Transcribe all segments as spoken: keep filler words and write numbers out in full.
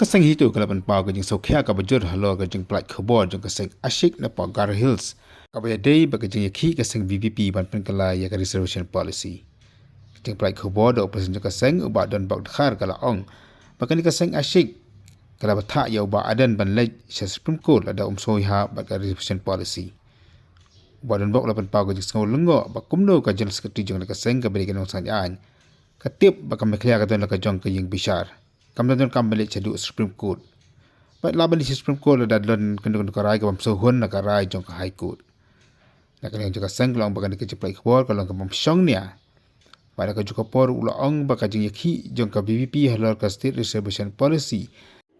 Ka seng HITO ka la pynpaw ka jingsngewkhia kaba jur halor ka jingpynlait khubor jong ka seng ASHIC na Garo Hills, kaba ïadei bad ka jingïakhih ka seng VPP ban pynkylla ïa ka reservation policy. Ka jingpynlait khubor da u president jong ka seng, u Bah Donbok Dkhar, ka la ong ba kane ka seng ASHIC ka la bthah ïa u Bah Ardent ban leit sha Supreme Court lada um sngewbha bad ka reservation policy. U Bah Donbok u la pynpaw ka jingsngew lyngngoh ba kumno ka General Secretary jong ka seng kaba dei ka nongsan aiñ ka tip ba ka Meghalaya ka don la ka jong ka ïing bishar, kam don kam ban leit shaduh Supreme Court. Bad lah ban leit sha Supreme Court lada don kano kano ka rai ka bym sngewhun na ka rai jong ka High Court. Na ka liang jong ka seng ka la ong ba kane ka jingpynlait khubor ka long ka bym shong nia bad na kajuh ka por u la ong ba ka jingïakhih jong ka VPP halor ka State Reservation Policy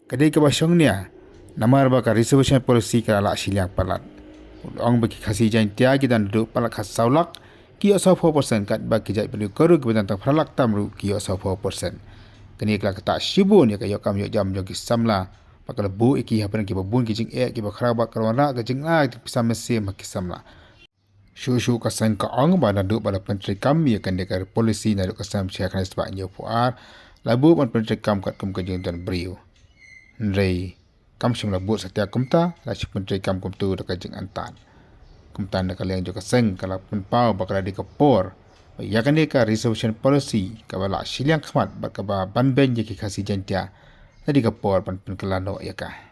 ka dei kaba shong nia, namar ba ka reservation policy ka la lah shiliang palat. U la ong ba ki Khasi Jaiñtia ki dang naduh palat khatsaw lak ki ïoh sawphew percent, katba ki jaitbynriew Garo kiba don tang phra lak tam ruh ki ïoh sawphew percent. Kane ka la ktah shibun ïa ka ïoh kam ïoh jam jong ki samla, ba ka la buh ïa ki hapdeng kiba bun ki jingeh kiba khraw bad ka la wanrah ka jingla jingpisa mynsiem ha ki samla. Shuh shuh ka seng ka ong ba naduh ba la pyntreikam ïa kane ka policy naduh ka snem shi hajar khyndai spah hynñiewphew ar, la buh ban pyntreikam katkum ka jingdon briew. Hynrei kam shym la bud satia kumta, la shu pyntreikam kumta da ka jingangnud. Kumta na ka liang jong ka seng ka la pynpaw ba ka la dei ka por ba ïa kane ka reservation policy kaba lah shiliang khmat bad kaba ban beiñ ïa ki Khasi Jaiñtia, la dei ka por ban pynkylla noh ïa ka.